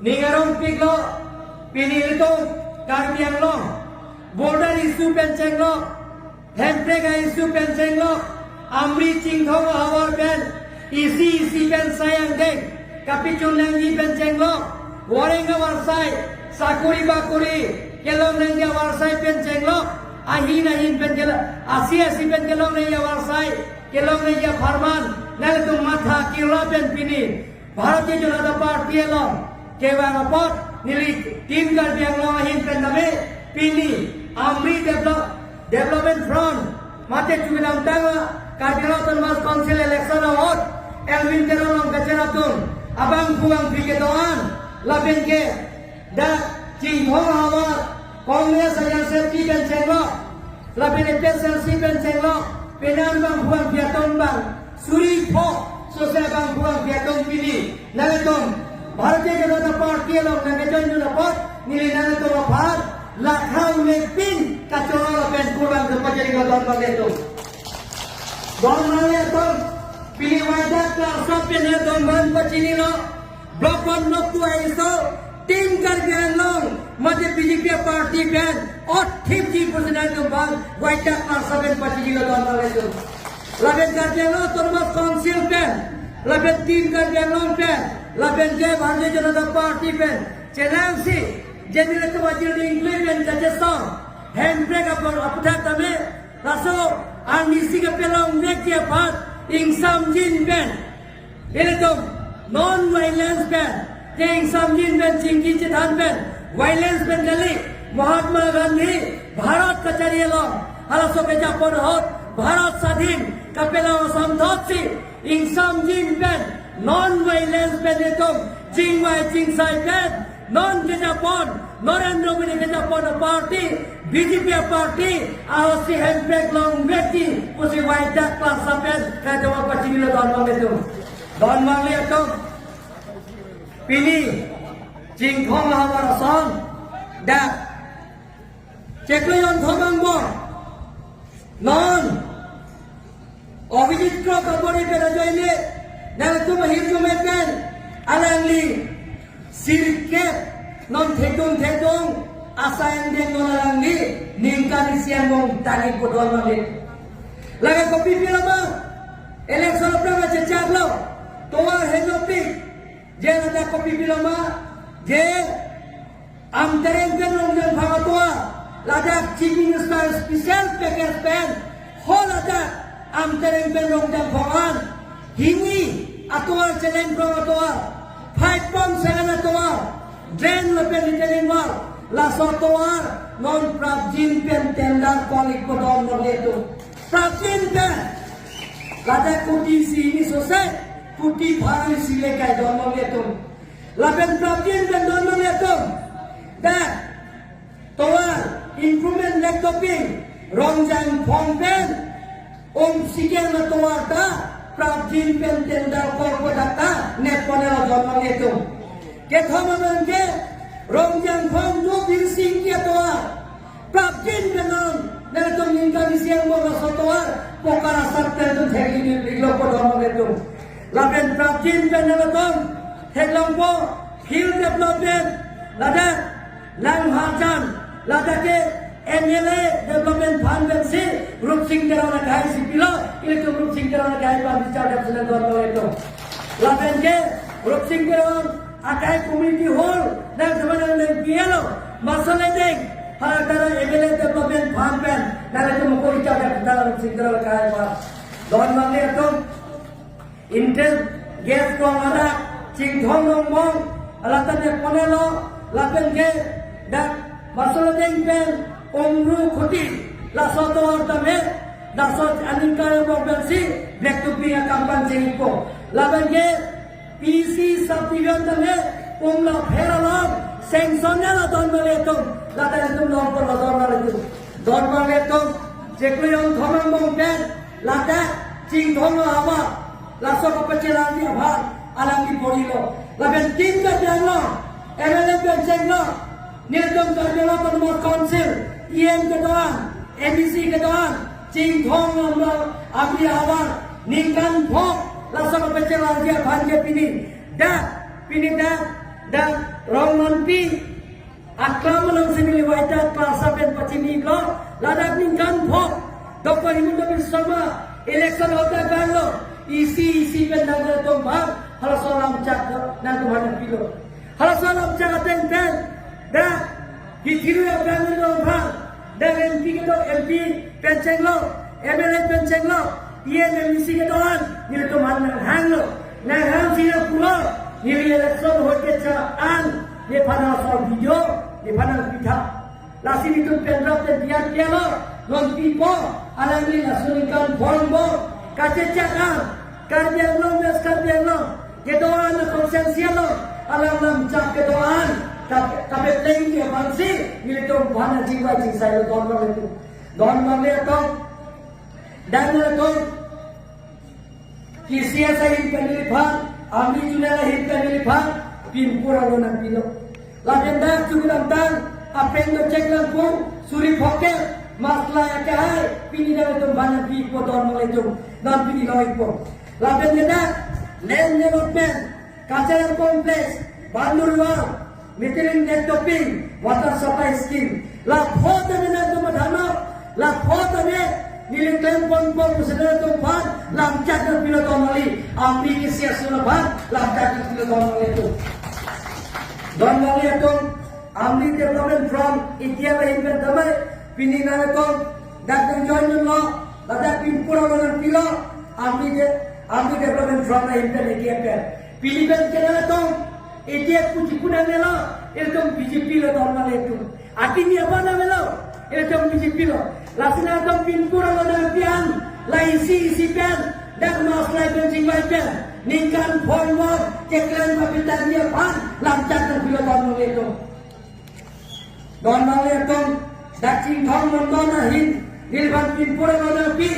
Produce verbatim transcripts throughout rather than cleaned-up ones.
Ning arongpiklo, pini ilitum Karbi Anglong border issue pen chenglok, Hemprek a-issue pen chenglok, Amri Chinthong ahavar pen isi isi pen sai angdeng kapachun nangji pen chenglok, wareng avarsai, sakori bakori kelong nangji avarsai pen chenglok, ahin ahin pen kelong, asi asi pen kelong nangji avarsai kelong nangji apharman nanglitum matha kirla pen pini Bharatiya Janata Party along kevang apot neli Team Karbi Anglong ahin pen tame pini Amri Develop-, Development Front mate chunam tanglo, Karbi Anglong Autonomous Council election ahut Elwin Teron along kacharap atum abangphu bangphi kedo-an lapen ke dak Chinthong ahavar Congress a-General Secretary pen chenglok, lapen A P H L C pen chenglok, penang bangphu bangphi atum bang suri pho sose bangphu bangphi atum pini nanglitum Bharatiya Janata Party along nangkejoin dun apot neli nanglitum aphan lakha ulepin kachoro lapen kurang kepajari lo don bang atum. Don bang atum, pini waidak klasa pen don bang pachinilo. Block one, Block two a-issue, Team Karbi Anglong mate B J P party pen othipji pusi nanglitum aphan waidak klasa pen pachinilo don bang atum. Lapen Karbi Anglong Autonomous Council pen, lapen Team Karbi Anglong pen, lapen ke Bharatiya Janata Party pen chelangsi, general to wajir include pen kachesong Hemprek apor aputhak tame laso arnisi kapelongvekji aphan ingsamjin pen ilitum non-violence pen, ke ingsamjin pen chingki chethan pen, violence pen kali, Mahatma Gandhi Bharat kachari along halaso kejapon ahut Bharat Swadhin kapelong asamthotsi ingsamjin pen, non-violence pen ilitum chingvai chingsai pen, non kejapon, Narendra Modi kejapon a-party, B J P a-party ahutsi Hemprek longvekji pusi waidak klasa pen kachoro pachinilo don bang atum. Don bang atum, pini Chinthong ahavar ason dak chiklo jonthom angbong non Abhijit Kro kabor-i pen ajoine, nangtum ahirjume pen alangli sirkep non thedung thedung asai angdeng non alangli ningkan isi angbong tangit pu don bang atum. Lake kopi pilo ma, election aphrang chechaklo, tovar henopik, je ladak kopi pilo ma, je Amtereng pen Rongjangphong atovar, ladak Chief Minister special package pen, ho ladak Amtereng pen Rongjangphong an, hini atovar, Chelengprong atovar, five point seven atovar, drain lapen retaining wall, laso atovar non prapjin pen tender call-ik pu don bang atum. Prapjin pen, ladak koti isi hini sose, koti pharo isi le kai don bang atum. Lapen prapjin pen don bang atum, dak tovar improvement lekdoping Rongjangphong pen Umsike atovar ta prapjin pen tender call-ik pu dak ta nep ponlo don bang atum. Kethom abang ke Rongjangphong Jodhir Singki atovar, prapjin pen non nangtum ningkan isi angbong laso atovar poka rasta pen nangtum thekji ni prik lo pu don bang atum. Lapen prapjin pen nangtum theklongpo field development, ladak Langharjan, ladak ke M L A Development Fund pensi Rupsing Teron akhai si pilo, ilitum Rupsing Teron akhai aphan bichar dam sinan don bang atum. Lapen ke Rupsing Teron akhai community hall nangtum nang nang pilo, Masoledeng, ha tara M L A Development Fund pen nangtum ko bichar dam sinan Rupsing Teron akhai aphan don bang atum. Intel gas kong arak Chinthong Rongbong alata nep ponlo, lapen ke dak Masoledeng pen Umru Khuti, laso atovar tame laso aningkan angbong pensi black topping akam pangcheng-ikpo. Lapen ke P C subdivision tame Umlapher along sanction-lo don bang atum, lata ilitum longpo lo don bang atum. Don bang atum, chiklo jonthom angbong pen ladak Chinthong ahavar laso kapachelangji aphan alangli bor-ilo. Lapen Team Karbi Anglong, M L A pen chenglok, nelitum Karbi Anglong Autonomous Council, E M kedo-an, M A C kedo-an, Chinthong Amri ahavar ningkan pho laso kapachelangji aphan ke pini dak, pini dak, dak Rongmanpi aklam alongsi neli waita klasa pen pachini lo, ladak ningkan pho Doctor Himanta Biswa Sarma election ahut abang lo, isi isi pen nangtum aphan halaso alam chak nangtum aphan pilo. Halaso alam chak ateng pen dak Hithi ru abang lo aphan, dak M P kedo, M P pen chenglo, M L A pen chenglo, E M, M D C kedo-an nelitum aphan nanghanglo. Nanghangsi nangpulo, neli election ahut kechak-an nephan halaso video nephan nangpitha. Lasi nelitum pen rap pen diya diya lo, non pipo, alangli laso ningkan pho angbong kachechak an, Karbi Anglong, West Karbi Anglong kedo-an a-constituency along alam lam chak kedo-an kap-, kapeplengji aphansi nelitum aphan chingvai chingsai lo don vanglitum. Don vangli atum, dan atum, K C S ahin pen neliphan, Amri Junel ahin pen neliphan pinpur alo nangpilo. Lapen dak chukudamtang apeng do chek langkung suri phoket, maslai akehai pini nangtum aphan nangpipo don vanglitum, non pini lo-ikpo. Lapen ke dak land allotment, cultural complex, boundary wall, metering, net topping, water supply scheme, la pho tame nangtum matha non, la pho tame neli klem ponpo pusi nangtum aphan lam chak nangpilo don vangli, Amri K C S atum aphan lam chak nangpilo don vanglitum. Don vanglitum, Amri Development Front A D F ahin pen tame pini nangtum dak nang join lo, ladak pinpur alo nangpilo, Amri de, Amri Development Front ahin pen A D F pen. Pini pen ke nangtum A D F pu chipu nangnelo, ilitum B J P lo don vanglitum. Atini abang nangnelo, ilitum B J P lo. Lasi nangtum pinpur alo nangpi-an, la isi isi pen, dak maslai pen chingvai pen ningkan pho angbong keklem kapitangji aphan lam chak nangpilo don vanglitum. Don vanglitum, dak Chinthong Mondol ahin neliphan pinpur alo nangpi,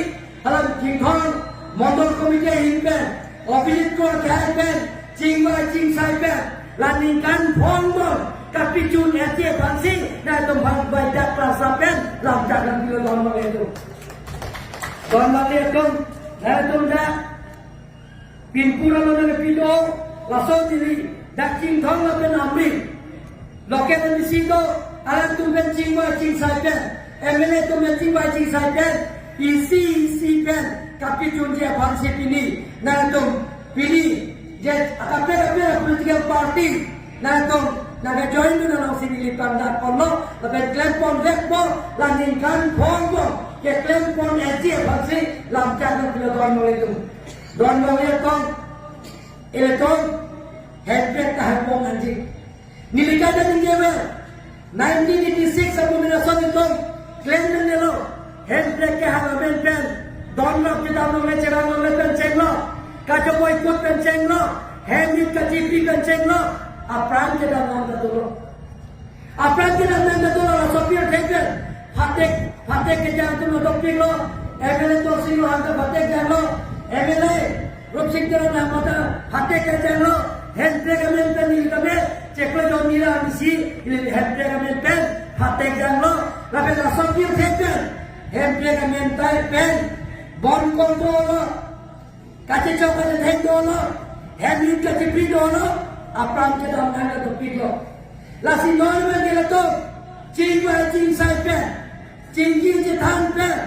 alam Chinthong Mondol Committee ahin pen, Abhijit Kro akehai pen chingvai chingsai pen, la ningkan pho angbong kapachun-etji aphansi nangtum aphan waita klasa pen lam chak nangpilo don vanglitum. Don vanglitum, nangtum dak pinpur alo nangpi do, laso Delhi, dak Chinthong lapen Amri, local M D C do, alangtum pen chingvai chingsai pen, M L A atum pen chingvai chingsai pen, isi isi pen kapachunji aphansi pini nangtum, pini je akaprek akaprek political party nangtum nangke-join dun alongsi neli pangdak ponlo, lapen klem ponvekpo, la ningkan pho angbong keklem pon-etji aphansi lam chak nangpilo don vanglitum. Don vanglitum, ilitum handbrake ta hangpon nangji. Neli kata ningjever, nineteen eighty-six apu mena son itum klem nangnelo, handbrake kehang amen pen don rap kedam longle cherang longle pen chenglo, kachoboikut pen chenglo, hem-it kachipi pen chenglo, apran kedam nang ta dolo. Apran kedam nang ta dolo, laso pirthe pen phatek, phatek kejang atum lo dopiklo, M L A Dorsing Ronghang ta phatek janglo, M L A Rupsing Teron amat ta phatek kejanglo, handbrake amen pen neli tame cheklo jon nira misi, handbrake amen pen phatek janglo, lapen laso pirthe pen handbrake amen tai pen bon kongtro lo, kachechok kachetheng dolo, hem-it kachipi dolo, apran kedam nang ta dopiklo. Lasi non abang ke latum chingvai chingsai pen, chingki chethan pen,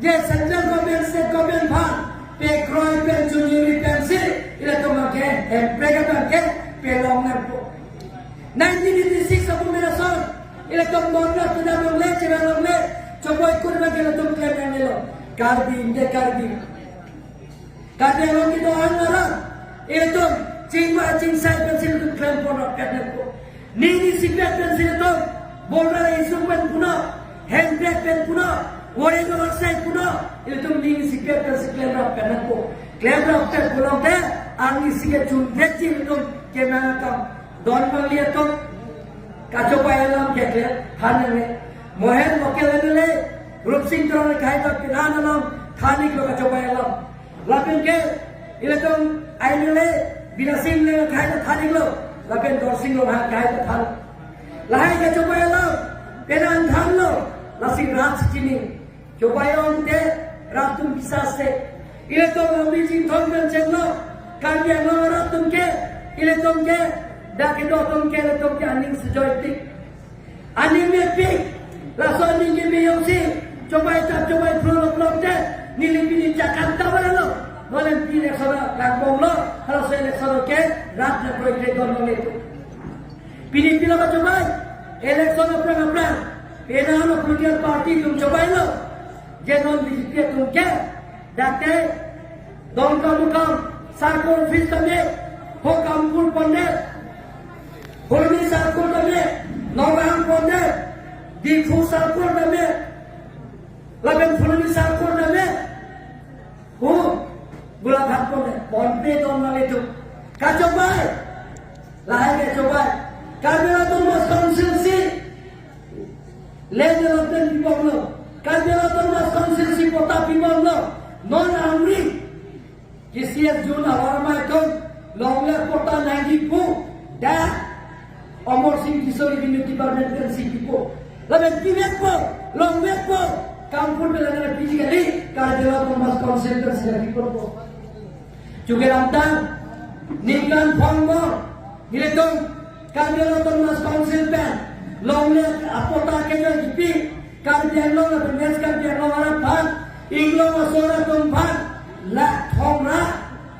je central government, state government aphan pekroi pen chunjuri pensi ilitum abang ke handbrake abang ke pelong nangpo. Nineteen eighty-six apu mena son ilitum don rap kedam longle cherang longle choboikut abang ke ilitum klem nangnelo. Karbi, India Karbi, Karbi Anglong kedo-an arat, ilitum chingvai chingsai pensi ilitum klem pon rap kedam nangpo. Ning isipet pensi ilitum border issue pen punon, handbrake pen punon, warrant of arrest punon, ilitum ning isipet pensi klem rap kedam nangpo. Klem rap pen pulote, arnisi kechunvekji ilitum kemang akam. Don vanglitum, kachobai alam keklem than nangne. Mohen local M L A Rupsing Teron akehai ta piran alam than-iklo kachobai alam. Lapen ke ilitum M L A Bidya Sing Engleng akehai ta than-iklo, lapen Dorsing Ronghang akehai ta than. Lahai kachobai alam pen an thanlo, lasi rat chini. Chobai ong te rat atum bisa se. Ilitum Amri Chinthong pen chenglo, Karbi Anglong arat atum ke, ilitum ke Dak kedo atum ke latum ke aning sejoi tik. Aning mepik. Laso aning ke meyong si. Chobai tap chobai phru lok lok te. Neli pini chakam ta ba lo. Bolem pini election kang bom lo. Halaso election ke rat na proyek don lo itu. Pini pila ba chobai. Election aphrang aphrang. Pena ano political party atum chobai lo. Je non B J P atum ke. Dak te Dongkamukam, circle office tame, Hokampur pondet, Phuloni circle tame, Nagaon pondet, Diphu circle tame, lapen Phuloni circle tame, hu, Golaghat pondet, ponpe don malitum. Kachobai, lahai kachobai. Karbi Anglong Autonomous Council si, land allotment pibom lo. Karbi Anglong Autonomous Council si patta pibom lo. Non amri. K C S zone alam atum longle patta nangji pu. Da. Amarsing Tisso Revenue Department pen si pipo. Lapen pivekpo, longvekpo. Kampur pelangana physically. Karbi Anglong Autonomous Council pen si pipo. Chuke lamtang, ningkan phongo, nelitum, Karbi Anglong Autonomous Council pen, longle apatta kejorjipi, Karbi Anglong lapen West Karbi Anglong arat aphan, inglong asor atum aphan, lakh thom ra,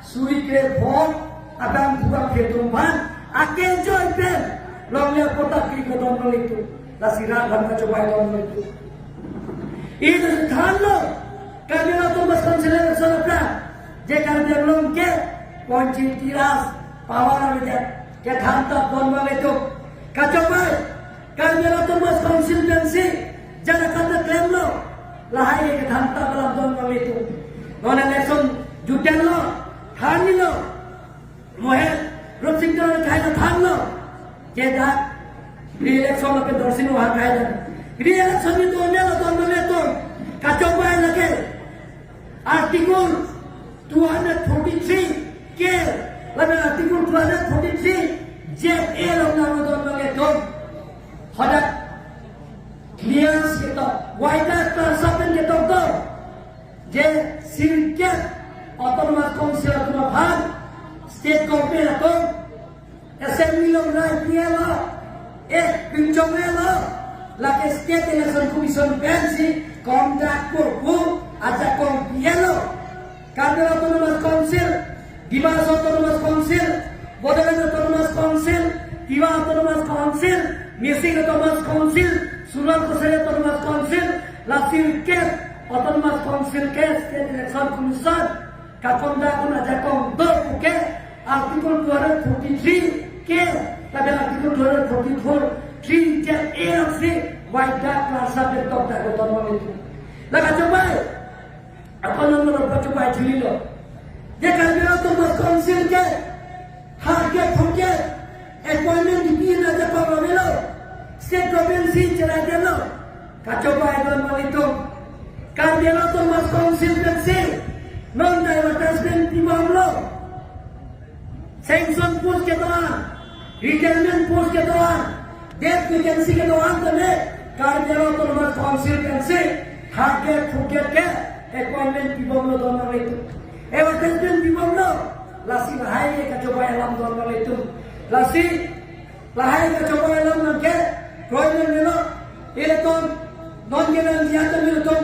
suri krepho, abang pura kretum aphan, akejoi pen, longle apatta kri kedon malitum. Lasi rat aphan kachobai don malitum. Itu thanlo, Karbi Anglong Autonomous Council election aphrang, je Karbi Anglong ke, Panchayati Raj, power avedetji, kethan tap don malitum. Kachobai, Karbi Anglong Autonomous Council pensi, jana kata klemlo, lahai kethan tap alam don malitum. Non election jutenlo, thanlo, Mohen, Rupsing Teron akhei ta thanlo. Jeda, re-election lapen Dorsing Ronghang akhei ta. Re-election ni to ne lo don malitum. Kachobai lake. Article two hundred forty-three K. Lapen Article two hundred forty-three Z A lo nang don malitum. Hadak clearance ketok. Why that person ketok to? Je sirkep Autonomous Council atum aphan, State Government atum, Assembly along rai pi-elo, eh, pinchong-elo, lake State Election Commission pensi conduct kurpu ajakong pi-elo. Karbi Autonomous Council, Dima Hasao Autonomous Council, Bodoland Autonomous Council, Tiwa Autonomous Council, Mising Autonomous Council, Sonal Kachari Autonomous Council, la sirkep Autonomous Council ke State Election Commission kaconduct un ajakong do puke Article two hundred forty-three K, lapen Article two hundred forty-four three J A si why that class subject of the autonomous. La kachobai, Aphan nanglo pachobai chulilo. Je Karbi Anglong Autonomous Council ke, ha ke thok ke, appointment dipi na je pamelo. State government si cheraidetlo. Kachobai don malitum. Karbi Anglong Autonomous Council pensi, non advertisement pibomlo. Sanction post kedo-an, retirement post kedo-an, dead vacancy kedo-an tame, Karbi Anglong Autonomous Council pensi, ha ke thok ke, appointment pibomlo don malitum. Advertisement pibomlo, lasi lahai ke kachobai alam don malitum. Lasi, lahai kachobai alam nangke, kroimen melo, ilitum, non ke nangji atum ilitum,